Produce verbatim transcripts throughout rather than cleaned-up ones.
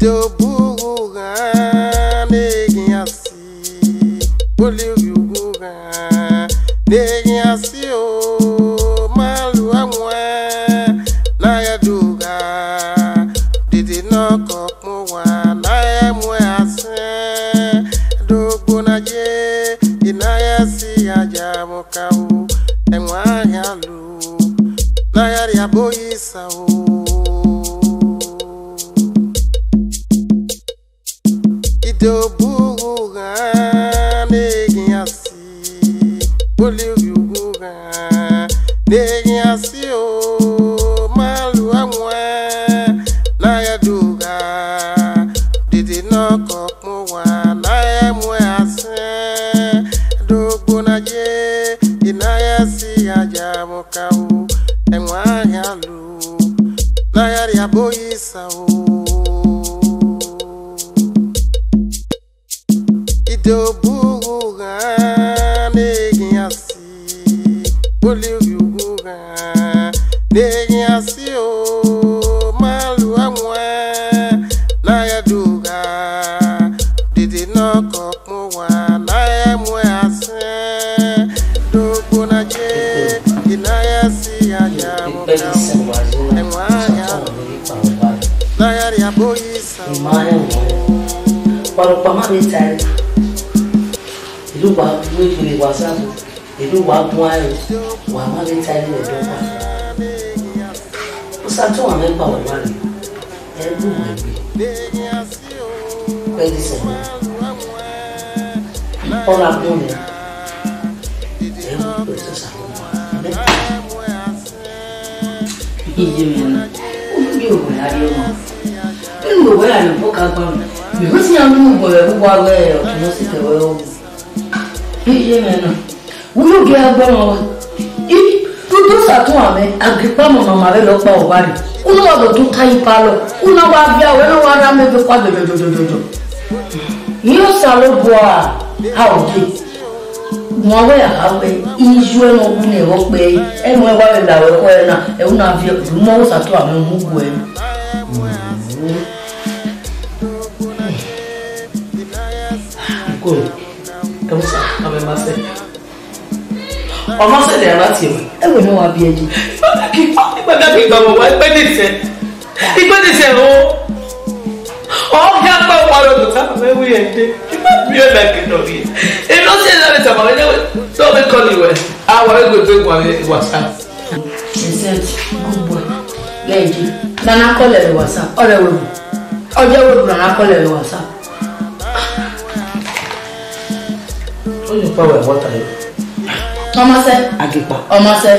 Idobu gha ne eghian si, Oliọghiughu gha ne eghian si o, ma lu ẹwaẹn ne a ya do gha, dede ne ọ kọ kpọn owa ne a ya mu ẹre asẹn, do gbo na ye, I na ya si ya ya mwẹ ọka o, ẹwaẹn a ya lu, ne a ya rhie abo yi sa o. Idobu gha ne eghian si, Oliọghiughu gha ne eghian si o, ma lu ẹwaẹn ne a ya do gha, dede ne ọ kọ kpọn owa ne a ya mu ẹre asẹn, do gbo na ye, I na ya si ya ya mwẹ ọka o, ẹwaẹn a ya lu, ne a ya rhie abo yi sa o. Idobu gha ne eghian si, Oliọghiughu gha ne eghian si o, ma lu ẹwaẹn ne a ya do gha, dede ne ọ kọ kpọn owa ne a ya mu ẹre asẹn, do gbo na ye, I na ya si ya ya mwẹ ọka o, ẹwaẹn a ya lu, ne a ya rhie abo yi sa o. Ima rẹn wọn. Ọkpọlọkpa ma vbe tae. Elu wa bu egbe vbe WhatsApp, elu wa guan ẹre, wa ma vbe tae vbe ẹdẹ ọkpa. Osa tọn amẹ gba wẹ wa rre, ẹ bu wẹ gbe. Wẹ ghi sẹ mẹ. Ọ na bun mẹ. Ẹ bu wẹ sẹ sa. Iye mwẹ na, u ghi gie owẹ gha rrie ọmwa. Vbene owẹ gha rrie obọ ka gba mwẹ, mẹ wẹ te iran unu gbe ọre vbe uwa ghẹ ọtẹn ne ọ sikẹ ruẹ ru. Iye mwẹ na, u yo gie a gbe ọmwa ruẹ. I, te u do sa tọn amẹ, a gie ikpa mẹ ọmwa ma vbe lọ kpa owa rre. U na wa do tota ye ipalọ, u na wa viọ, wẹ na wa rre amẹ ebe kua jọjọjọjọjọ. Iye Osanobua, a ò dee. Wan wẹ a gha wẹ, iye ne ọ wu ne ẹvbo kpẹre, ẹmwẹ wa vbe la ruẹ khọe na, ẹ u na viọ, u mọ Osa tọn amẹ mu guẹ. Ko, ẹ Osa, amẹ ma sẹ. Ọ ma sẹ ne a na tie ruẹ. Ẹ wẹ ne ọ wa biẹ yi. Igbagba kigba, igbagba kigba, wa ikpe ni sẹ. Ikpe ni sẹ o. Ọ gha kpa owa rẹ odota, mẹ wi ẹdẹ. I ma miẹn ọna ke nọ rrie. Eno si ẹre vbe tama wẹ, ne wẹ, ne ọ vbe kọl wẹ. A wa vbe gu egbe guan vbe WhatsApp. Vincent, good boy. Ghẹ je. Nana kọl vbe WhatsApp. Ọ rẹ wẹ wu. Ọ je wẹ wu nana kọl vbe WhatsApp. Onye ọkpa wẹ wọta yo. Ọmasẹ. Agekpa. Ọmasẹ.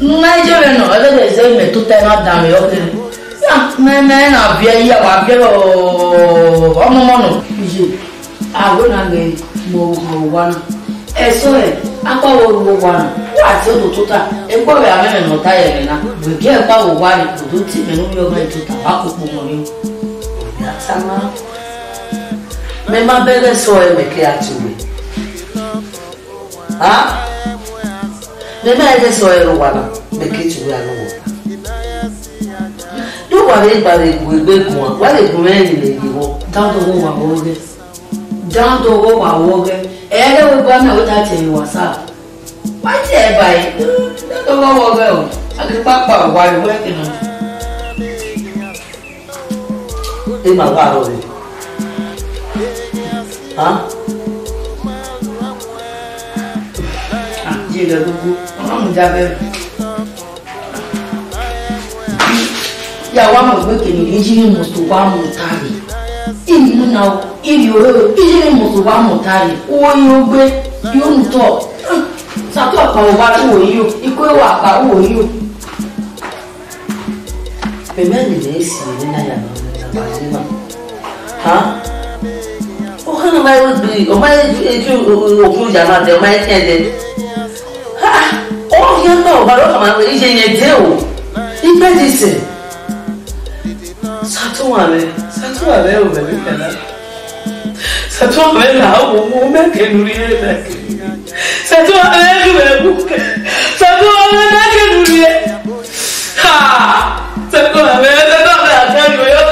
Na je vbe nọ, ẹdẹ zẹ mẹ tota na dan mẹ ọkẹrẹ. Ya, mẹ, mẹ na viẹ ya, wa viẹ ọmọmọ nọ. Iye, a wẹ na ghe mu owa na. Ẹsọhẹ, akpa wo ru owa na. Wa tie odọ tota, ekpọ vbe amẹ mẹ nọ ta ye ẹmwẹ na. Wẹ gie ẹkpa wo owa ni, odọ ti mẹ ne u yọ ọmọ tota, wa koko mọ ni. Mẹ ma bẹghe sẹ ọre mẹ ke a tie uwẹ. A? Mẹ ma bẹghe sẹ ọre rre owa na, mẹ ke tie uwẹ aro wọ. Do wa vbe gba vbe gu egbe guan, wa vbe gu mwẹ ẹrinmwi ye vbọ. Dandan ọghe wa vbe ọghẹ. Dandan ọghe wa vbe ọghẹ. Ẹ ghẹ vbe gba mẹ, wẹ ta tie vbe WhatsApp. Wa tie ẹre ba ẹre. Dandan ọghe wa vbe ọghẹ o. A ghi kpakpa wa vbe wẹ ke na. Emwa wa rrọọ rre. Ha? Ah, ye ghẹ gogo. Ọ ma mudia bẹghe. Ya wa mu egbe kene, iyiri must wa mu ta rre. Iyiri na, iyiri ore, iyiri must wa mu ta rre. Uwo yi ogbe, yi unu tọ. Sa tọ kpa owa uwo yi o, iko wa kpa uwo yi o. Mẹ mẹ ni mẹ si ne na ya na ba ni ma. Ha? O kha na ma yo gbe, o ma yo ju okun ya ma de, o ma yo kẹn de. Ha? O ya na o ba ro ma we je ye de o. Ipe di se. Sa tọn wa mẹ, sa tọn wa mẹ o mẹ mi kẹla. Sa tọn wa mẹ la o mo mẹ ke nu rie mẹ ke. Sa tọn wa mẹ ke mẹ bu ke. Sa tọn wa mẹ mẹ ke nu rie. Ha! Sa tọn wa mẹ, sa tọn wa mẹ a ka yo yo.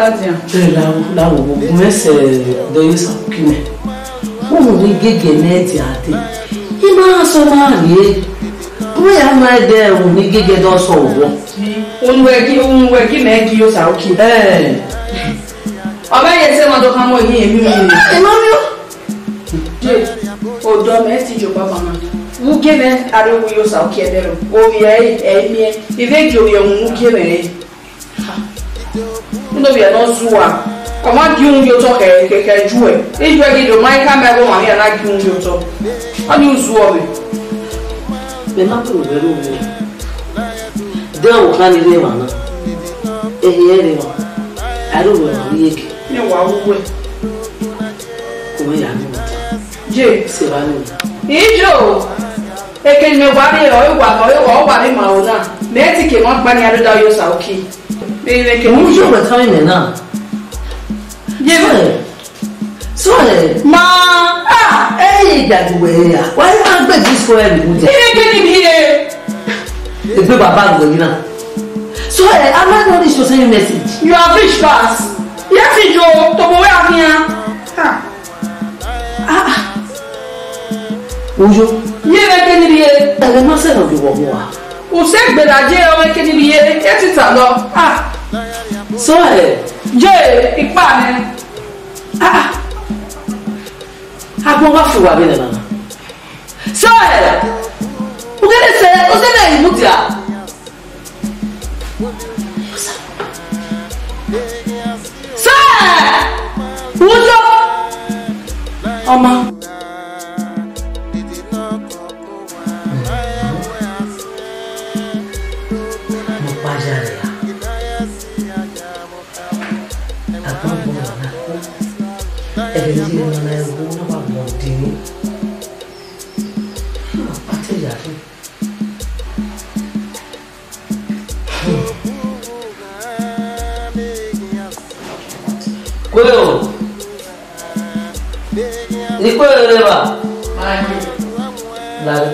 Adian. Ẹ, la, la wo, wo, mẹ sẹ dọ ye sa ki mẹ. Wo mu ni gege nẹ dia de. I ma so ma ye. Wo ya ma de wo ni gege dọ so wo. Unu wẹ gi, unu wẹ gi mẹ gi yo sa oki. Eh. Ọ bẹ ye se ma do kan mo yi emi. Ẹ ma mi o. Je, odọ mẹ ti yo baba na. Mu gie mẹ aro wu yo sa oki ẹdẹ ro. Ovbi ẹ, ẹ miẹn. Ivẹ gi ovbi ẹ mu gie mẹ re. Ndo vbe nọ zua. Ọ ma gi uhunmwu ye otọ khẹ, khẹ, khẹ ju ẹ. Ijuẹ ghi do ma i ka mẹ ẹghẹ ọmwa hia na gi uhunmwu ye otọ. Ọ ni uzu ọvbe. Mẹ ma kpe vbe ru vbe. De ọ kha ni rre emwa na. Ehe ẹre emwa. A ru vbe emwa vbe iyeke. Ne wa wu wẹ. Ku mẹ ya ni mata. Je. Se va ni. Ijo. Eke ne wa rre, ọ wa, ọ wa, ọ wa rre ma ona. Mẹ ti ke ma gba ni a do da yo sa oki. Mẹ, mẹ ke mu yo wẹ tan mẹ na. Ye. So, eh, so, eh, ma, ah, eh, ye ja du wẹ ya. Why you want to this for every day? Ye ke ni bi ye. Egbe baba wẹ yi na. So, eh, am I not supposed to send you message? You are fish pass. Yes, you do. To bo we ahian. Ah. Ah, ah. Uyo. Ye vbe ke ni rhie. Ẹghẹ ma sẹ nọ vbe wọ mua. U sẹ gberra ye ọ vbe ke ni rhie, e ti ta lọ. Ah. So, eh. Ye, ikpa nẹ. Ah, ah. Agbọn wa fu wa vbe nẹ na. So, eh. U gele sẹ, u sẹ vbe imudia. Sir! Udo! Ọma. Mo pa ya rẹ ra. Agbọn gbọn na ko. Ẹghẹ ne I na ẹvbo na wa gbọn dee. Mo pa te ya rre. Kue o. Ni kue rre va. Lare.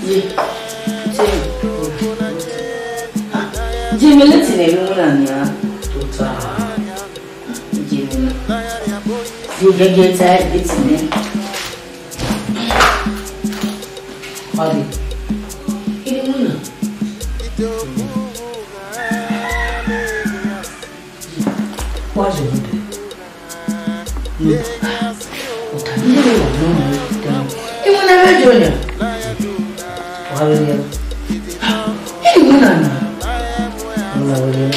Ye. Ye. Ah, ye mẹ leti nẹ vbe iwinna nia. Tota. Ye mẹ na. Ye gẹgẹ ta ẹgbẹti nẹ. Pardon. Ini muna. Wa jọ nọ dẹ. Nọ. Ota ni le wa nọ nọ dẹ. Imu na vẹ jọ nọ. Wa vẹ yẹ. Ini muna na. Muna vẹ yẹ.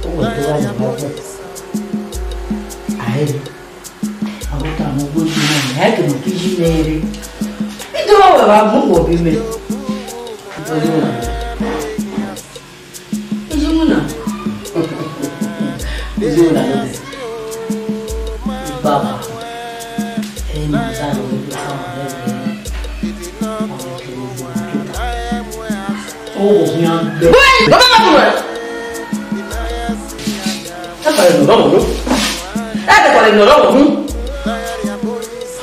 Uwẹ do gha yẹ vbe agbọn. Ae, a vbe tama ugbẹn na, a i gele ke iye mwẹ rre. I do vbe wẹ vbe agbọn, wẹ obọ mwẹ. Iye mwẹ na. Iye mwẹ na nọ dẹ. Baba, ẹ ma da nọ, ẹ ma da nọ. Ọ khian gbe. Wẹẹ, baba ma bu wẹ. Ẹ kọrọ emwi ne ọ rọ vbe unu. Ẹ kọrọ emwi ne ọ rọ vbe unu.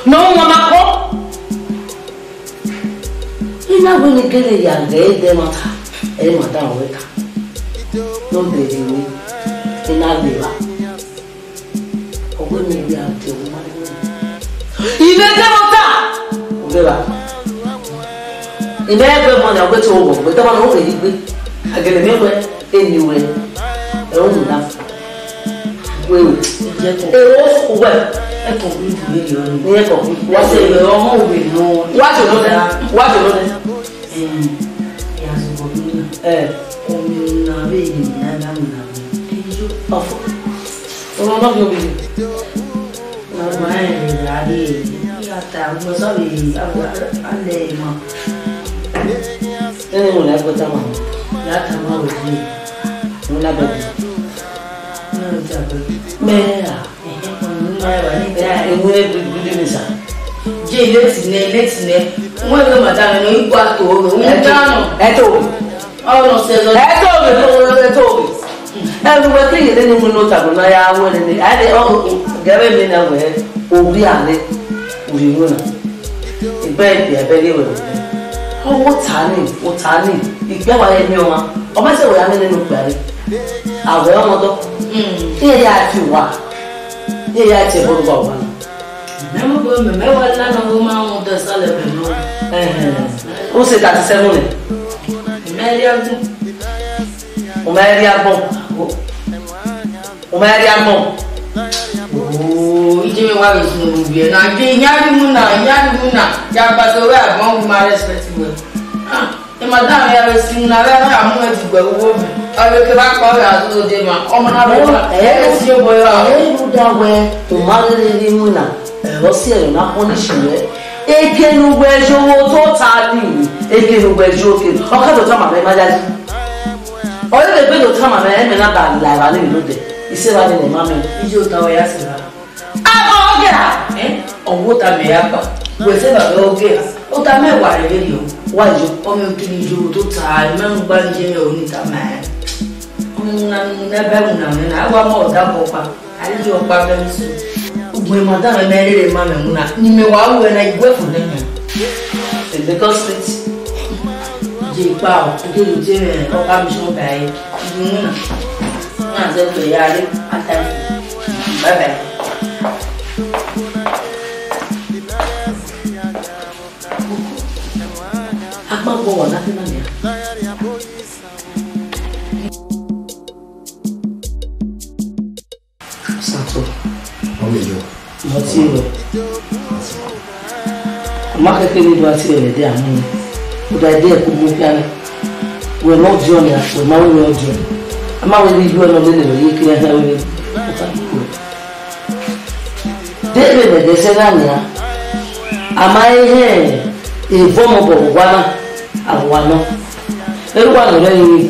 Ne ọ ma ma kọ. I na wẹ ne gele ya ghe ẹdẹ ẹmwata, ẹ ma da ruẹ ta. Ne ọ dẹ rhie ruẹ, I na gbe evba. Ọ wẹ ne I ya dẹ ọmwa rre. I vbe dẹ ọmwa ta. U vbe evba. I mwẹ ẹgbẹ ọmọ na, ọ gbe te oghọ, ọ gbe te ọmọ na, ọ ghe yi gbe. A gele miẹn wẹ, eni wẹ, ẹ, u na. Wẹ, ẹ, o, uwẹ. Ẹ kọ, u vbe yọ ni. Ẹ kọ, wa se wẹ, ọmọ wẹ nọ. Wa jọ nọ dẹ, wa jọ nọ dẹ. Em, ya zọgọ vbe na. Eh. Ọmọ na vbe yi na, na mi na vbe. Iyo. Ọfọ. Ọmọ na vbe obi. Na gba ẹn ya rrie. Ya ta, mo sọ vbe, a, a, a lẹ ma. Ẹni mo na gbe ta ma. Ya ta ma o di. Mo na gbe. Mo na gbe. Mẹ ra. Enwere gidi ni sa. Je, leti nẹ, leti nẹ. Wọ́n ló máa dáná ní ipò àtò ọ̀rọ̀. Wọ́n dáná. Ẹ tó. Ọ̀rọ̀ ṣe lọ. Ẹ tó mi, ẹ tó mi. Ẹ lu wẹ kí yẹn ní mu ní ọ̀tà bọ̀ náà yà wọ́n ní. Ẹ lè ọ̀rọ̀. Ghẹ vbe miẹn na wẹẹ, ovbi ane, u rhie iwinna. Egbe ẹre, egbe ẹre ghe wẹ vbe. Ọ wẹ ota ni, ota ni, ikpia wa ye miẹn ọmwa. Ọ ma sẹ wẹ ya miẹn nene okpia re. A wẹ ọmọdọ. Iran ya fi uwa. Iran ya tie ẹbọ rre uwa uwa na. Mẹ mu gbe mẹ, mẹ wa la na, ọ ma rhunmwuda esalẹ vbe nọ. Ẹhẹn. U sẹ thirty seven nẹ? Mẹ rhie agbọn. U ma rhie agbọn. U ma rhie agbọn. Oh, iye mwẹ wa vbe sun oru viẹ na, je iyan rhie iwinna, iyan rhie iwinna, ya gba sẹ wẹ agbọn, u ma respect wẹ. Ah, e madam ya vbe si iwinna, vbe a ya mu ẹdẹ gbe uwu mẹ. Ọ vbe kevbe akpa ọre a do de ma, ọmọ na vbe ma, ẹ vbe si obọ ra. Ẹ rhunmwuda wẹ, u ma rhie iwinna, ẹ, ọ si ẹre na punish wẹ. Eke ne uwẹ yo vbe otọ ta ni, eke ne uwẹ yo ke, ọ ka do tama mwẹ ma yayi. Ọ yevbe egbe do tama mwẹ, ẹmwẹ na ba la evba ni vbe odẹ, isẹ evba ni ne ma mẹ. Iye ota wẹ ya sẹ evba. Aba ogia. Eh? Ọ wẹ ota mẹ ya kpa. Wẹ sẹ evba vbe ogia. Ota mẹ wa rre vberriọ. Wa yo. Ọ mẹ kiri yo vbe otọ ta, mẹ mu gba ni ye mẹ o ni tama ẹn. Ọmọ na ni na ba mu na mẹ na, a wa ma ọdabọ kpa. A ghi ọkpa vbe ẹmwẹ so. Ugbẹn madam mẹ rere ma mwẹ mu na, ne imẹ wa ru ẹna iguẹ fo nẹ mẹ. Lagos State. Je kpa o, de ru je mwẹ ọkpa mission ba ẹre. Iye mwẹ na. Na zẹ gbe ya re, a ta. Bye bye. Akpa gbọ wa na kina nia. Sato. Ọmọ iyo. Mo ti rẹ. Ọ ma kẹkẹ ne do a ti rẹ de amu. Uda de ẹko mu khian. Wẹ ne ọ diọn nia, wẹ ma wẹ ne ọ diọn. A ma wẹ ne iye ọnọ lele wẹ ye kiri ẹhẹn wẹ ne. De vbe mẹ dẹ sẹ na nia. A ma he hẹn evọ mobọ vbe owa na, a vbe owa nọ. Erha uwa ne ọ rre ẹrinmwi,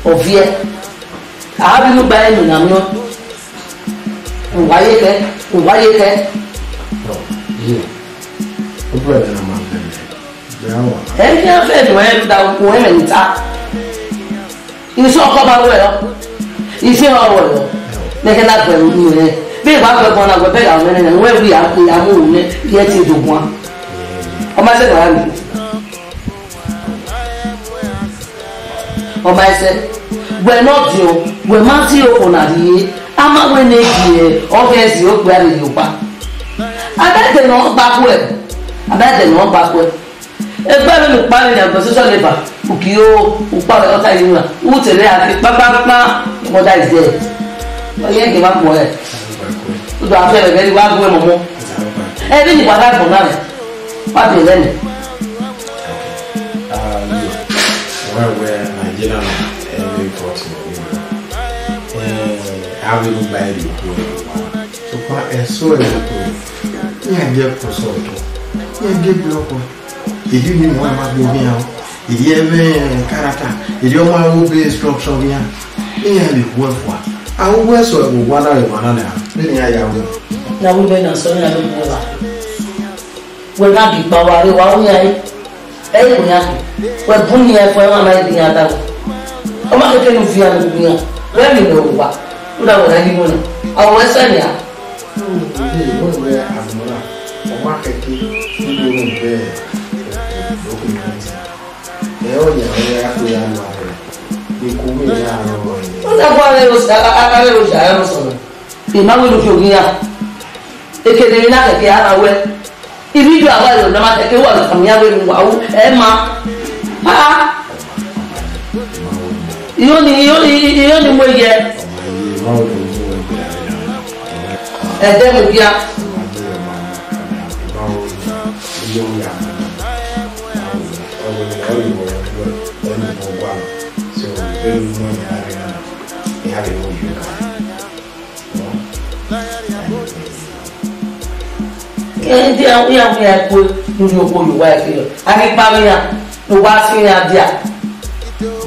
ọ viẹ. A gha vbe inu gba ẹre ne a miẹn. Uwa ye khẹ, uwa ye khẹ. Ye, u bẹghe ne a ma bẹghe, bẹghe a wa. Ẹ i khian vbe nuẹn rhunmwuda uwẹ mwẹ ne I ta. Isẹ ọkọ ba ruẹ rọ, isẹ ọ ruẹ rọ. Nẹghẹ na gbẹn unu rẹ, vbe I wa gbẹn ẹbọ na, wẹ bẹghe a mwẹ nẹ, wẹ vbe a mu ru nẹ, I ẹ tie do guan. Ọ ma sẹ ne ọ ra rhie. Ọ ma sẹ, wẹ ne ọ diọn, wẹ ma tie okhuo na rhie, a ma wẹ ne gie ọghe ẹzi okpia rhie ye ọkpa. A bẹghe ne ọ gba khuẹ, a bẹghe ne ọ gba khuẹ. Egbe vbene ukpa rre yan gbẹn social labour, uki o, ukpa vbe ọta yi na, u te rre a ke kpakpakpa, your mother is dead. Ọ yẹn gie ma kpọ rẹ. U do a fẹ vbe ẹre wa gu ẹmwẹ ọmọ. Ẹ vbene wa gha gbọn na rẹ, wa biẹ lẹ nẹ. Wẹ wẹ Nigeria na, every forty, eh, a vbe ru gba ẹre ku. Sokpan ẹso ẹre ku, iran gie ẹko sẹ ọdọ, iran gie block. Edi ni mu ma gbe ovbi iran, edi ẹmwẹ karata, edi ọma ru be instruction vbe iran. Iran vbe hu ẹfua. A hu ẹso ẹvbo wa na vbe emwa na nian, vbene iran ya ru. Na wẹ vbene a sẹ ọnii, a vbe hu ẹvba. Wẹ gha gie ikpa wa rre, wa ru iran re. Ẹ i re iran khin. Wẹ bun iran ẹfua, iran ma i re iran da wẹ. Ọ ma keke ne u viọ iran ne u ru iran. Wẹ miẹn mẹ owa. Rhunmwuda wẹ na ghi wẹ nẹ. A wẹ sẹ nian. Ẹ, wẹ wẹ Ademola, ọ ma keke ne u ru iran vbe document. Ẹ, ọ ya, ọ ya ko ya lu abẹ. Iko wẹ ya rọ rọ. Ọ na gua rẹ ro sa, a, a, a rẹ ro sa, a rẹ ro sọnọ. Emwa wẹ ne u fi oghian. Ekene emwi na kẹkẹ a na wẹ. Ivbi ivbi avbe ẹro ne ma kẹkẹ wa vbe tama iran wẹ ne uwa ru, ẹ ma. Ah. Iyo ni, iyo ni, iyo ni mu ye. Ẹdẹ mu bia. Ẹdẹ iran, iran, iran ku ne u rhie okhuo ye uwa ẹre. A ghi kpa vbe iran, ne uwa fi iran dia.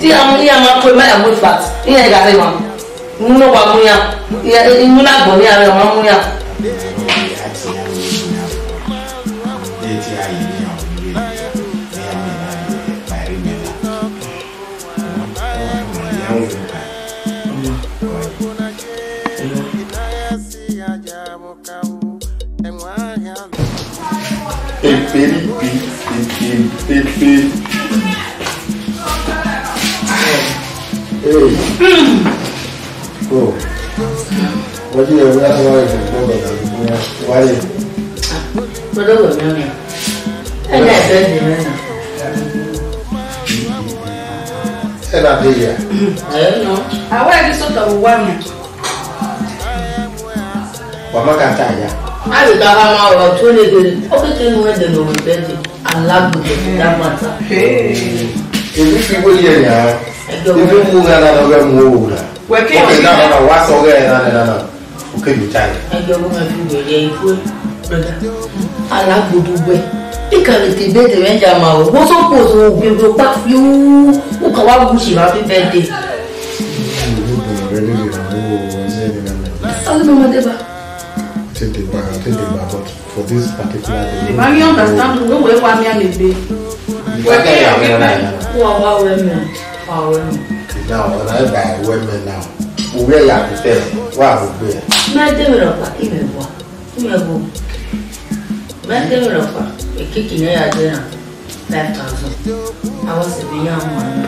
Te iran, iran ma ku, ma ya mu flat, iran gha rre emwa. Unu ne uwa mu iran, iran, unu ne agbọn ne iran rre, ọ ma mu iran. Pepe. Hey. Oh. What do you have? That's why you go back. Why? Brother, go, no, no. Ẹ na ẹsẹ di mẹ na. Ẹ na de ya. Ẹ nọ. Awa ẹdẹ sọtọ vbe uwa mẹ. Wa ma ka ta ya. A lè ta ha ma ọ̀rọ̀ tó lè dé. Ó kékeré nu ẹ̀dẹ̀ lọ rẹ̀ bẹ́ẹ̀ dé. Alágbèdè tó dá bàtà. Èmi fi wé yẹn yà. Ẹjọ́ Ibi wẹ̀. Mu ra na lọ bẹ mu o ra. Wẹ̀ kí Ok, ọ̀sìn na, na, na, wa sọ gẹ na, na, na, na. Okay, you time. Ẹjọ́ wẹ̀ máa fi wẹ̀ yẹ ikú ẹ̀. Brother. Alágbèdè wẹ̀. Ika lè ti bẹ́ẹ̀ dé mẹ́jà máa wọ̀. Wọ́n sọ pé òṣèlú ògbé ló pa fi ó. Ó kà wá wù sí wá fi bẹ́ẹ̀ dé. Ọdún ọmọdé bá. Take the bar, take the bar, but for this particular day, The man you understand the way we want me and the day. Wẹ kẹ ya wẹ mẹ. Wà wá wẹ mẹ. Wà wẹ mẹ. Now, when I buy women now, we wear ya to tell. Why we wear? Mẹ dé mi rọ pa kí mi bọ. Kí mi bọ. Mẹ dé mi rọ pa. Èkìkì yẹn yà dé na. Five thousand. Àwọn sì fi yàn wọn ni.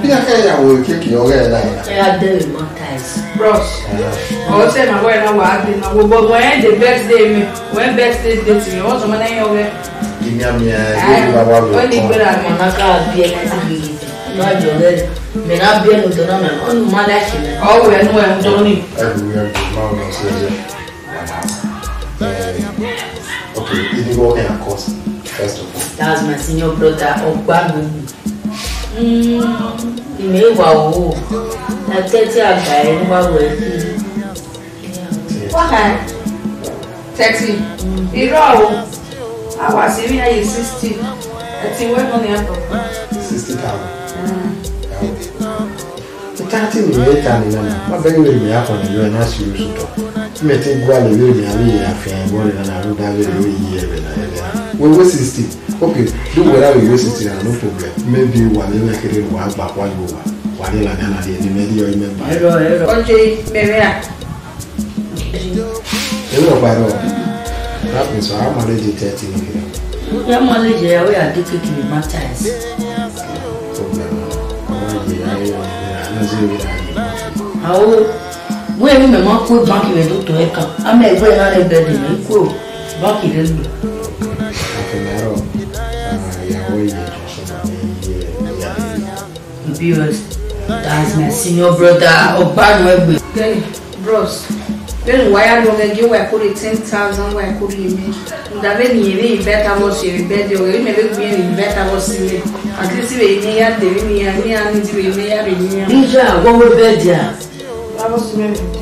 Bí a kẹ́ ìyàwó kéèkì ọ̀rẹ́ ẹ̀ láì la. Ẹ á dé mi monetize. Bros, ọ̀rọ̀ tẹ̀ náà wẹ̀ náà wà á dé náà. Wo bọ̀ wọ́n ẹ̀ dé birthday mi, wọ́n ẹ̀ birthday date mi, wọ́n sọ ma náà yẹn ọ̀rẹ́. Ìmí àmì ẹ̀ ẹ̀ ló bá wà lóko. Ó ní ìgbéra mi. Ọ̀nà ká bí ẹ ti bí yìí. Má jọ rẹ̀. Mi náà bí ẹnu tó náà mẹ́, ó ní má láì ṣe mẹ́. Ọ̀wẹ̀ ẹnu ẹ̀ ń dán ni. Ẹ bí mi ẹ̀ bí má lọ sí ẹ̀jẹ̀. Eh, okay, you did work in a course, first of all. That's my senior brother, Ogbanu. Mm, he may wa o. Na thirty àgbà ẹ̀ ló wá wẹ̀ kí. What time? Thirty. Irọ́ o. A wá sí mi ayé sixty. Ẹ ti wẹ́ mọ́ ní àtọ̀. Sixty thousand. Mm. Thirty ni mẹ ta ni nana, ma bẹghe vbene mẹ ya khọn ne yọ na si osu tọ. Mẹ te gualọ vbene mẹ a vbe ya fian ẹvbo re nana, rhunmwuda vbene ọ ye ẹvbo na, ẹvbo na. Wẹ wẹ sixty. Okay, do wẹ ra wẹ wẹ sixty na, no problem. Maybe wa vbe mwẹ kherhe ne wa gba kua ye owa. Wa rhie ladian na rhie, ne imẹ rhie ọre imẹ gba. Ẹrọ, ẹrọ. Ọjọ mẹ vbe ra. Ẹrọ gba ẹrọ. That means I manage thirty ni kherhe. Ya manage ya, we are taking to the baptize. Problem. Ọmọ yìí, ayé wọn, ìlera, náà sì ń ra yìí. Àwọ, wọ́n èmi mẹ̀mọ́ kó báńkì rẹ̀ tó tó ẹ̀ kan. Àmọ́ ẹgbẹ́ náà lè bẹ̀rẹ̀ ní kúrò báńkì rẹ̀ lò. Àfẹnàrọ̀, ìyàwó ìyẹn jọ sọ̀rọ̀ ní iye ìyá rẹ̀. Viewers, that's my senior brother, Ogbanu Egbe. Then, bros, vbene uwa ya lọ ghẹ gie uwa ẹko rhie ten thousand, uwa ẹko rhie mẹ. Rhunmwuda vbene irẹn vbe invite avbe ọse vbe birthday, ọ ghe mẹ vbe gbe irẹn vbe invite avbe ọse mẹ. At least vbe ne ya de vbe ne ya, ne ya ni di vbe ne ya vbe ne ya. Ija, wọ vbe birthday a? Avbe ọse mẹ vbe de.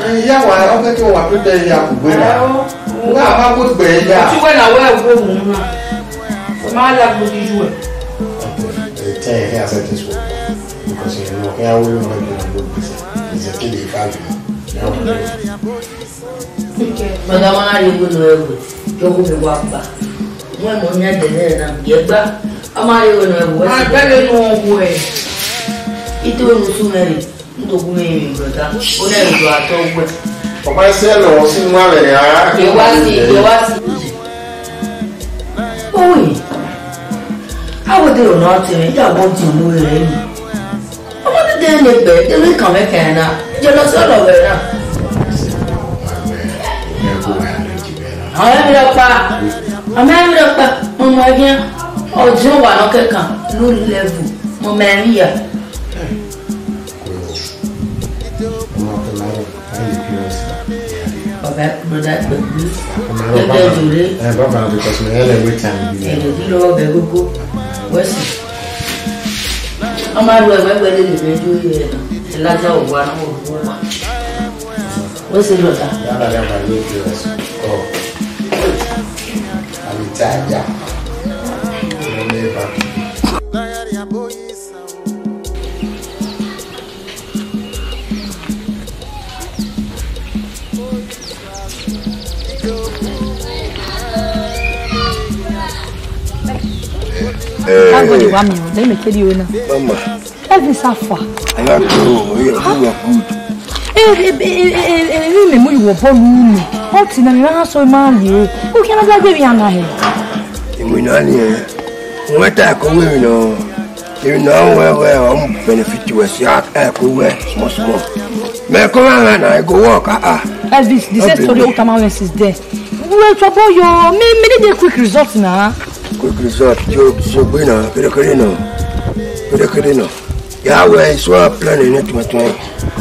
Ẹ, ya wa, ọ kẹkẹ wa prepare ya kugbe na. Ẹ o. Wa ma kugbe ya. Otu wẹ na wẹ wo mu na. Ma la gbodi ju ẹ. Ẹ, tẹ ẹ, ẹ, accept this one. Because you know, I will not be able to say, it's a kid if I will. Brother, ma na rhie wẹ ne ọ rhie wẹ, yọ gu mẹ wa gba. Wẹ mọ yan dẹ nẹ na, yẹ gba. A ma rhie wẹ ne ọ rhie wẹ. Ma bẹghe ne ọ wẹ. Ito nu su mẹ rre, n do gu mẹ rin, brother. O na rhie do atọ wẹ. Ọba ẹsẹ lọ, ọ si mu avbe rẹ a. Yẹ wa si, yẹ wa si. Oi. A wẹ de ro na ọtẹn mwẹ, ya wọ di unu rẹ ni. Ọmọ dede ne gbe, de ne kan mwẹ kẹ na. Je lọ sọ lọ wẹ na. Ọmọ mi rọ pa. Ọmọ mi rọ pa. Mo mọ ẹgbẹ́. Ọjọ́ wà lọ́kẹ́ kan. Low level. Mo mọ ẹ̀rín yà. Ọba brother pẹ̀lú ẹgbẹ́ ìjòrè. Ẹ bàbá àti kọsùn ẹ lẹ wé tàn mí. Ẹ̀rọ bí lọ́wọ́ bẹ gbogbo. Wẹ́sì. Ọmọ àrùn ẹ̀wẹ́ wẹ́lẹ́ lè mẹ́jọ yẹ ẹ̀ náà. Ẹ lájà òwò àwọn òwò wa. Wẹ́sì brother. Yàrá yàrá yóò fi ọ̀sùn kọ́. Àmì tí a jà. Ọmọ mi bá. Thank God you want me. Let me tell you now. Mama. Elvis, how far? I like to. We are good. Eh, eh, eh, eh, eh, eh, me mo you were born me. What in the house so man you? Who can I give you an eye? Emwi na ni, wẹ ta ẹko wẹ emwi nọ, emwi nọ wẹ wẹ ọ mu benefit wẹ sia ẹko wẹ small small. Mẹ ko gha gha na, I go work, ah, ah. Elvis, the same story. Utama went since there. Well, trouble yo, me, me need a quick result now. Quick result, yo, yo, gbe na, kere kere nọ, kere kere nọ. Ya wẹ, so I plan in twenty twenty.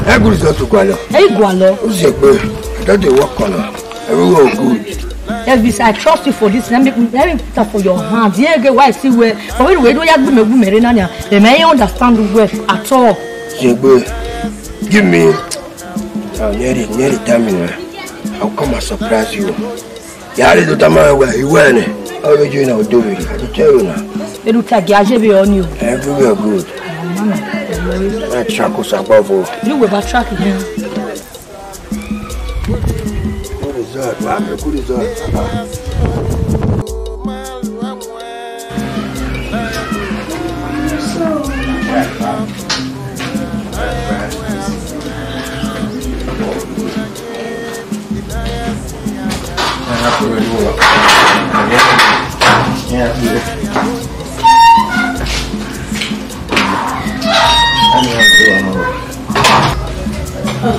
Ẹ good result to gualọ. Ẹ gualọ. Uzi egbe, I don dey work on am. Everywhere good. Elvis, I trust you for this. Let me, let me put that for your hand. Yeah, get why I see where. For when we do ya gbume gbume re na nia. They may understand well at all. Zegbe, give me. Oh, nearly, nearly time, eh? I'll come and surprise you. Ya re do tama wẹ, iwẹ nẹ. Ọ vbe join na odoviri, I dey tell you now. Eru ta gia je be on you. Everywhere good. Mama, I track us above all. You will backtrack again. Good result, man. Good result.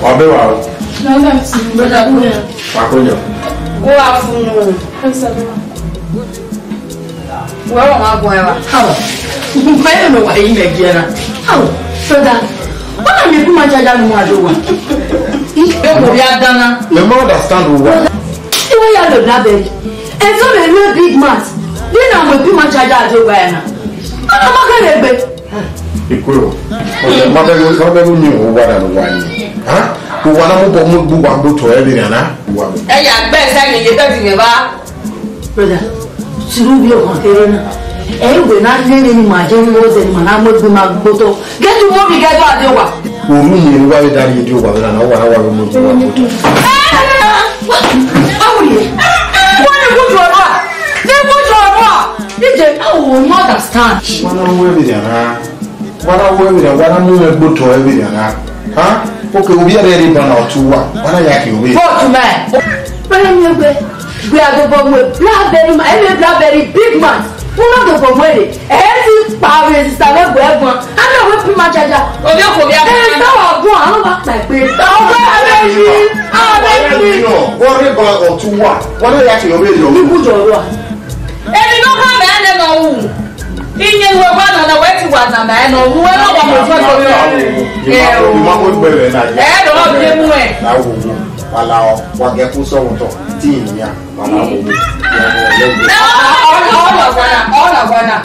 Wa be wa o. Wa ko yọ. Go afternoon. Wẹ wa ma guan ẹwa. Awa. Nkwẹ yo no wa yi mẹ giẹ na. Awa. Brother, why am I put my charger no ma do wa? Ẹ kò rí adana. Let me understand o wa. Iwe ya lo na bẹri. Ẹzọ rẹ lu big man. Bi na mo put my charger do wa na. Ọna ma kẹrẹ gbe. Ikwe o. Ma bẹ ma bẹ ni o wa da no wa ni. Ha? O wa na mo bọ mo gbu wa gbo to e bi na. Wa. Ẹ ya gbẹ ẹsẹ yẹn ye bẹẹ ti mẹ ba. Brother, suru bi ọkàn kere na. Ẹ wẹ na lele ni ma je wo zẹ ni ma na mu egbe ma gbo tọ. Get to mommy, get to Adewa. Oru ni wa ye dari Adewa, na na wa na wa mu egbe wa gbo tọ. Awu ye. Wọ́n ní kú jù ọ̀rọ̀ à. Ní kú jù ọ̀rọ̀ à. Ije, I will not understand. Wa na wo emwi rẹ na. Wa na wo emwi rẹ, wa na mu mwẹ gbe otọ emwi rẹ na. Ha? Okay, ovbi ẹre rre ban na ọtu wa. Wa na ya ke ovbi. But man, where am I gbe? We are the bomb with blackberry, every blackberry big man. Who not the bomb with it? Eh, ti pa we sister we gbe ẹ̀gbọ́n. A na we pi ma jaja. Obi ko bi a. Eh, ta wa gun, a wa pa pe. Ta wa we are ready. Are ready. Wa re ban ọtu wa. Wa na ya ke ovbi. Ni ku jọ wa. Èmi ló kàn bẹ́ẹ̀ lẹ́nu ọ̀hún. Iye ìwé wa nana wẹ́ ti wà nana ẹ̀ nọ, wẹ́ náà wà mọ̀ fún ẹ̀sọ́ fún ẹ̀. Ìmọ̀ ìgbẹ̀rẹ̀ náà yẹ. Ẹ̀ lọ́wọ́ bí mú ẹ̀. Láwo wo, wàlá ọ, wà gẹ́ kó sọ̀rọ̀ tọ̀, tí ì ní à, wàlá wo wo. Ẹ ọ̀nà ọ̀nà ọ̀nà ọ̀nà.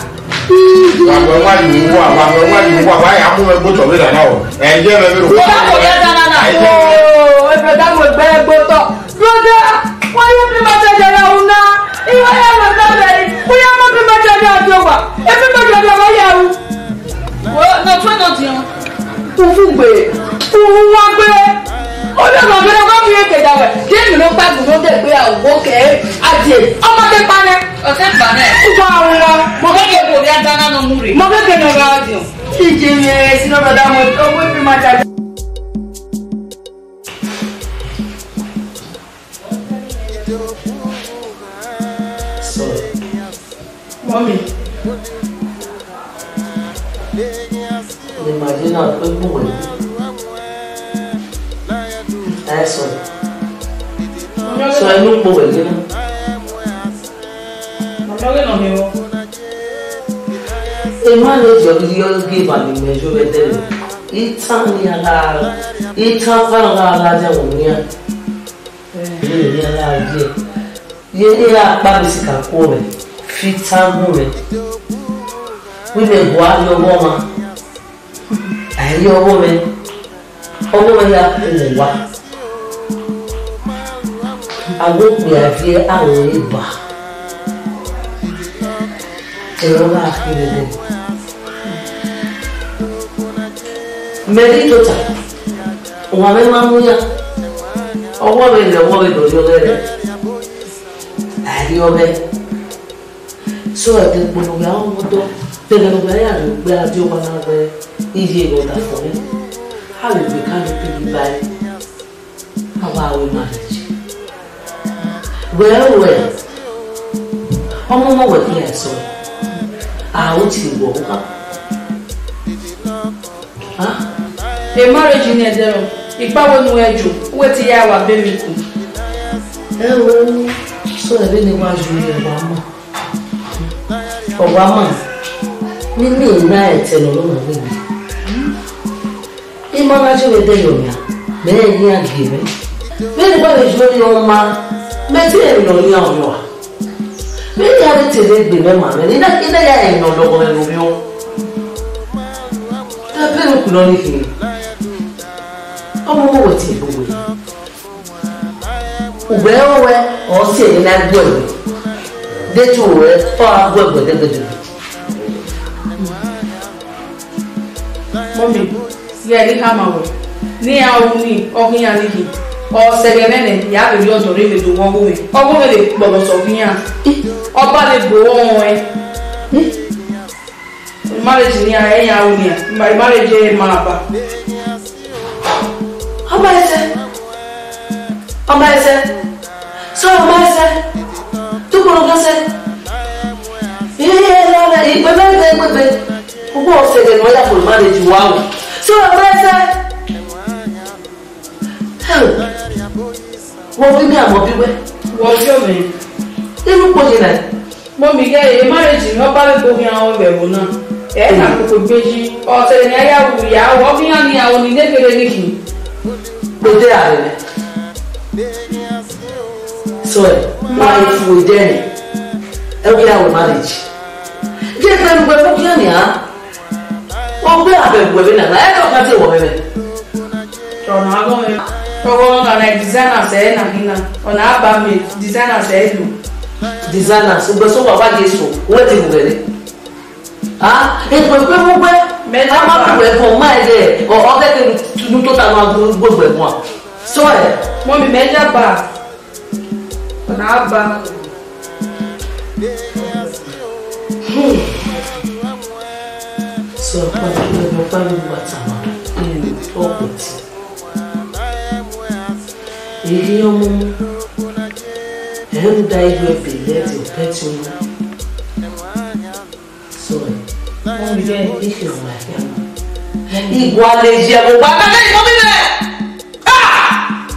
Bàbá wa ni wà, bàbá wa ni wà, wáyà mú ẹgbẹ́ tọ̀ mí dàda o. Ẹ jẹ́ rẹ mi rò. Bàbá kò yẹ dáná náà. Ẹ jẹ́. Ooo, ẹ fẹ́ dáhùn ẹgbẹ́ ẹgbẹ́ tọ̀. Brother, why you be my judge now? Iwe ya lo na beri, we ya ma be my judge now, Jehovah. If you my judge now, ya u. Wo, no twe no dion. Ufu gbe, ufu wa gbe. Obi ọmọ gẹrẹ wa mu ye ke da wẹ. Ke mi no pa gun no de gbe a wo ke a die. Ọmọ de pa nẹ. O te pa nẹ. Ufa wa. Mo ke ke bo ya dana no mu re. Mo ke ke no ga dion. Ije mi e si no brother mo, o we be my judge. Sorry. Mommy. Ni ma je na pe gbe wẹ. Ẹ sọ. Sọ ẹnu po wẹ gbe na. Mama, we no mi wo. Emwa ne jọ ghi ọ ghi eva ni mẹ yo vbe ẹdẹrẹ. Itan ni a gha, itan fan gha ladian vbe owian. Vbe owian gha ye. Ye ne a kpa bisi ka kuo mwẹ, fi itan gun mwẹ. Wẹ mẹ gua ye ọghọ ọmwa. A ye ọghọ mwẹ. Ọghọ mwẹ ya ku owa. A wo kpia viẹ aro re ba. Ẹre ọ gha khin vbe ẹdẹ. Mẹ ghi tota, uwa mwẹ ma mu yan. Ọwọ mwẹ rre, ọwọ mwẹ do rriọ ghẹrẹ. A rriọ ghẹ. So ẹdẹ kpolo gha ọmọ dọ, ẹghẹ ne ọ gha ya rrie okpia, a die owa na wẹ, iye ghẹ ọdafẹn mwẹ. A vbe gbe ka ne te ghi ba ẹre. A wa ru marriage. Wẹ wẹ, Ọmọ ọmọ wẹ khian eso. A o tie wọ oha. Ah, e marriage ne ẹdẹrọ, ikpa wẹ nu ẹ jo, uwẹ te ya wa be mi ku. Ẹ o, so ẹre ne wa ju ye wa ma. Ọ wa ma, ne ne na ẹtẹ ne ọ nọ wẹ. I ma na je vbe de yọ nia, mẹ rẹn ne iran gie mwẹ. Vbene uwa vbe yo ne ọ ma, mẹ te rẹn ne ọ nia ọyọa. Vbene iran vbe te rre egbe mwẹ ma mwẹ, ne I na, I na ya rẹn ne ọ lọghọ mwẹ vbe orhiọn. Ẹbe ne okhuo nọ ni khin. Ọmọ ọmọ wẹ tie egbe wẹ. Ugbẹ ọwẹ, ọ si ẹre na gu ẹre. De tu ruẹ, ọ gha gu ẹre dẹgbẹdẹgbẹ. Mọmi, ghẹ ne I khama ruẹ, ne iran ru ni, ọ ghi iran ni khin. Ọ sẹ ẹghẹ mwẹ nẹ, ya vbe rhie ọdọ rre vbe do vbe ọghe mwẹ. Ọghe mwẹ vbe kpọlọ sẹ ọ ghi iran. Ọba vbe gbe orọnrọn ẹn. Marriage nian, ẹ ya ru nian. Ma-, marriage ma ba. Ọ ma ẹsẹ. Ọ ma ẹsẹ. So ọ ma ẹsẹ. Tukpọnọ gẹsẹ. Iye, iye, iye, iye, igbẹmẹ, igbẹmẹ, igbẹmẹ. Ugbọ ọsẹ gẹ ne ọ ya fo marriage wa o. So ọ ma ẹsẹ. Hell. Wọ bi mi amọ bi wẹ. Wọ bi ọmọ. Inu kpo ye na. Mọmi, ghẹ e marriage ne ọ ba vbe gbe orhiọn vbe ẹvbo na. Ẹ na koko gbe yi. Ọ sẹ ne a ya ru ya, ọ ghi iran ni aro ni nekere ni khin. Kpete a rẹ nẹ. So, ẹ, ma e fu dẹ nẹ. Ẹ ghi a ru marriage. Ghẹ gbe nu gbe fo khian nia. Ọ gbe abẹ gu ẹvbo na, ẹ dọ kan te wọ vbe mwẹ. Ọna aghọnmwẹ, ọghe ọna na designers ẹ na hin na, ọna a ba mẹ designers ẹ lo. Designers, ugbẹ so wa wa Jesu, uwẹ te mu ghẹ re. Ah, ekpekpe mu gbẹ, mẹ a ma ku ẹbọ ma ẹghẹ, ọ, ọ kẹkẹ nu tota ma gu gbogbo ẹbọ. So ẹ. Mọmi, mẹ ya ba, ọna a ba. Hmm. So, ọkpa ni, ọkpa ni wa tama, hmm, ọkpa ti. Ehe ọmọ mu, ẹ rhunmwuda iye ẹbe lẹdẹ ọpẹti unu. Sorry. Ọmọ mi, ẹ, ẹ fi ọmọ ẹfe ọmọ. Igualeye ẹvbo wa, kẹkẹ ikọ mi mẹ. Ah!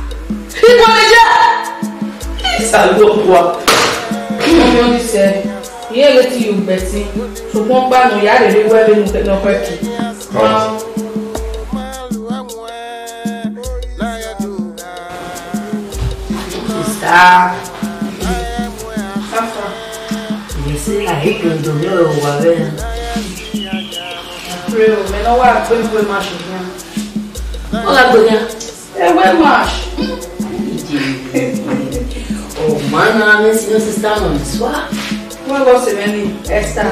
Igualeye. Isa ló kua. Ọmọ mi, ọ ni sẹ, iye ẹre te yu gbẹtin, sokpan ọkpa nọ ya rherhe wẹ vbene ọ khẹke. Sista. Afa. Mẹ sẹ la, I dondo mwẹ ọre uwa vbe na. Pre o, mẹ ne ọ wa gbe egbe ma shi khian. Ọ gha gbe khian? Egbe ma shi. Ọ ma na mẹ si nọ sista nọ ni sua. Wẹ gọ sẹ mwẹ ni, Esther.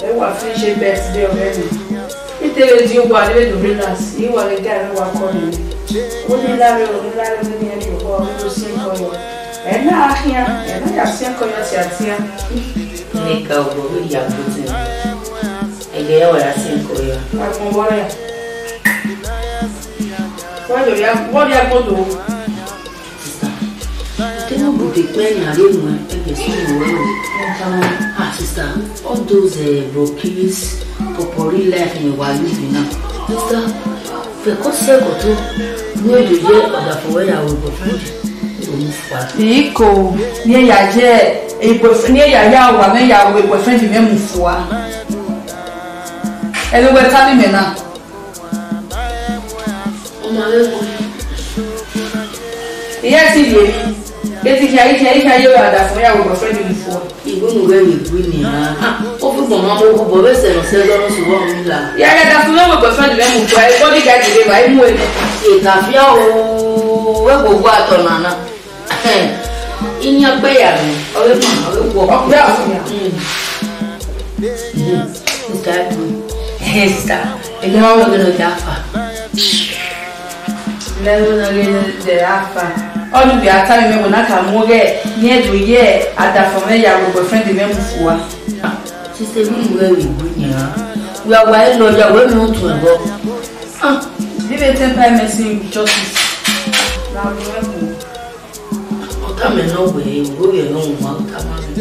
Ẹ wa finish birthday ọghẹ ni. I te vbe di owa ne I vbe do relax, I wa ghe guy ne wa call nẹ. Ọ ni lare, ọ ni lare, ọ ni rhie owa, ọ ni do siẹn kọyọ. Ẹ na gha khian, ẹ na ya siẹn kọyọ tiatian. Neka obọ vbe ya gbote. Ẹghẹ ya wa ya siẹn kọyọ. Agbọn vbọ rẹ? Wẹ do ya, vbọ rhie agbọn do? Sister, te no go dey kpẹ na re nuẹn, ẹgbẹ so nuẹn o. Ah, sister, all those, eh, brokis, popori life ne wa live now. Sister, fẹko sẹko to, ne do ye ọdafẹn wẹ ya ru boyfriend, do mu fua. Iko, ne ya ye, e boyfriend, ne ya ya wa, ne ya ru boyfriend mwẹ mu fua. Ẹvbo wẹ tama mẹ na. Ọ ma vbe gu. Iye ti ye. Eti khian, iye khian, iye khian ye wa da fun ya wo boyfriend ni fua. Igu nu ghẹ vbe gu ni ha. Ah, o fi gbọn ma mo gu bọ vbe sẹ nọ sẹ zọ no so wa mi la. Ya ga da fun ya wo boyfriend ni mu fua, e bodyguard de ba, e mu e. E ka fia o, we go gu atọ nana. Iyan gbe ya rẹ, ọ vbe ma, ọ vbe wọ. Ọ gbe a fun ya. Mm. Mm. Sister, eh, sister, ẹ jẹ́ wá wọ gẹ́gẹ́ lọ jẹ afa. Lẹ́nu náà gẹ́gẹ́ lọ jẹ afa. Ọdún bíi ata mi mẹ́wọ̀n náà kà mú gẹ́, ní ẹ̀dùn yẹ, àdàfọ̀ mẹ́yà gbogbo friend mẹ́mú fún wa. Sister, mi ìwé rẹ̀ ìwé yẹn á. Wíwá ẹ lọ yà wẹ́ mi ń tún ẹ̀ bọ́. Ah, bí bẹ́ẹ̀ tẹ́ ń bá ẹ mẹ́sìn justice. Làwọn ẹ̀kọ́. Ọta mẹ nọ wẹ, wẹ wẹ nọ wa, ọta ma mẹ.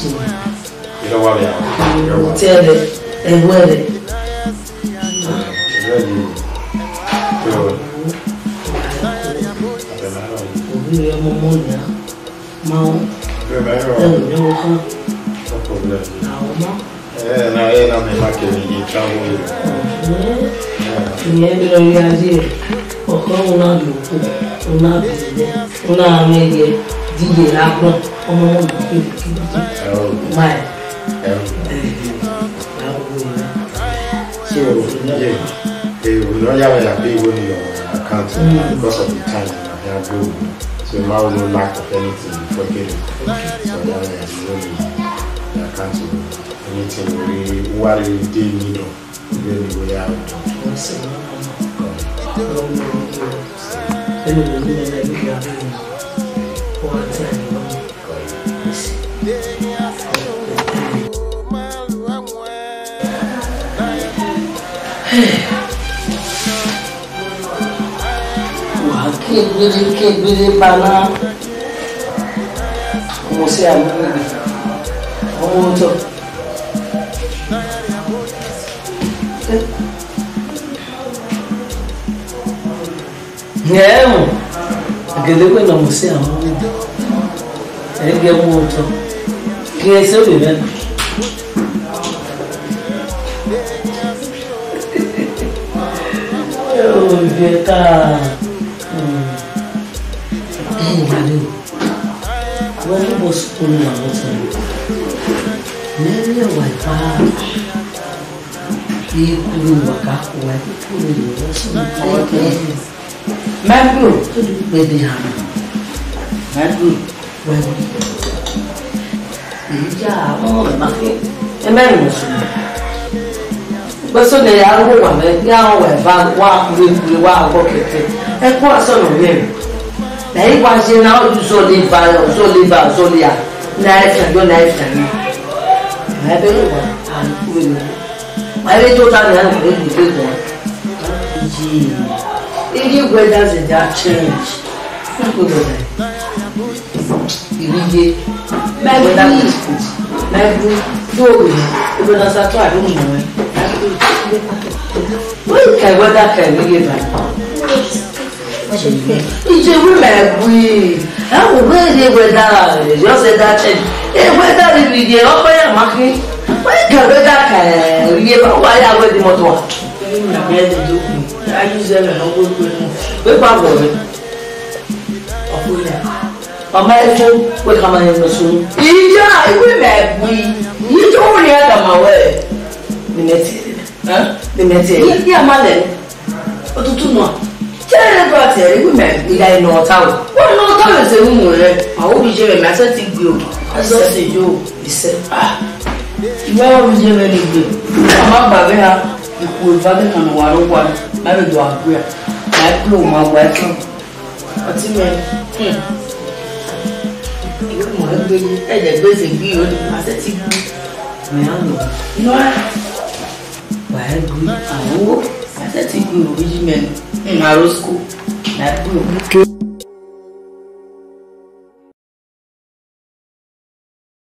Ẹ wa vbe a. Ẹ wa. Tẹrẹ, ẹwẹrẹ. Ẹ wa. Ọmọmọ nia, ma ọ. Ẹmwẹ rọ. Ẹmwẹ rọ khan. No problem. Àwọn ọmọ. Eh, na, eh, na, me ma kẹ ni ye travel. Ìyẹn lọ rí ayé ọkọ òun náà lò kù, òun náà bì í lẹ, òun náà rẹ yẹ, díye lágbọn, ọmọ wọn lò kù kù. Máì. So, yeah, eh, we don't have a pay when your account because of the time. So, ma no lack of anything before getting. So, that way, I really, I can't do anything really, what really did me, no. Really, we are. Wa ke egbere ke egbere ba na, mo se amiwegbe, ọmọ otọ. Ẹhun, gele wẹ ne ọ mu sẹ amọ vbe, ẹ i ghẹ mu otọ, khian ẹse vbe mwẹ na. Oviẹ ta, ẹ i gha re o, wẹ ne obọ sukpunu wa vbe otọ, mẹ rhie wa eva. Ikuru wa ka khuẹ, ikuru wa sunu kẹkẹ. Mẹ bro, to do gbẹdẹ hama. Mẹ bro, wẹ bro. Eya, ọmọ rẹ ma khin. Ẹ mẹ rẹ sunu. Wẹ so ne ya ru wa mẹ, ya wa eva, wa kure kure, wa gbọ kẹkẹ. Ẹ kú asọ nọ mẹ. Mẹ i wa ye na, ọ zọlẹ ba, ọ zọlẹ ba, ọ zọlẹ a. Na ẹ fian, yọ na ẹ fian. Mẹ bẹ wa, a kure nọ. Ma vbe tota nian, ma vbe gbe gbe guan. Iye, iye weather is that change. Na ko weather. Iye. My weather is good. My good. Do we? Weather sa to, I don't know. Wọ́n kà weather kà iye báyìí. Ije wi mẹ gui. Ẹ wo wẹ ye weather, just say that change. E weather ni bi ye, ọkọ ya ma khin. Wẹ kà weather kà iye ba, wa ya wẹ di moto wa. Ẹ ma bẹ de do kun. A use ẹmwẹ ne ọ gbe gbe mu. Wẹ pa vọ rẹ. Ọkọ ya. Mama ẹ fo, wẹ ka ma yẹn nọ sunu. Iya, iwe mẹ gui. Yi to wo ni a da ma wẹ. Ni mẹ tie. Ẹ? Ni mẹ tie. Yi, yi a ma lẹ. Otutu nua. Tie re do a tie re, iwe mẹ. Iya, ẹ nọ ta o. Wẹ nọ ta o, ẹse mu mu rẹ. Ma wo bi je mẹ, mẹ a sẹ ti gbe o. A sẹ ti yo. Isẹ. Ah. Iwe wo bi je mẹ ni gbe. A ma gba vbe ha. Ikhuo eva de kan wa ro wa. Ma vbe do a gbe a. Ma klo ma wa kan. Ọtí mẹ, hmm. Ìwé mọ̀ ẹ́ gbé ní ẹ̀jẹ̀ gbèsè bí o ní pàṣẹ tí gbé. Mẹ á lọ. Nọ́à. Wà á gbé àwọn owó. Pàṣẹ tí gbé òbí jí mẹ́rin. Hmm, àròsíkò. Mẹ á gbé òbí.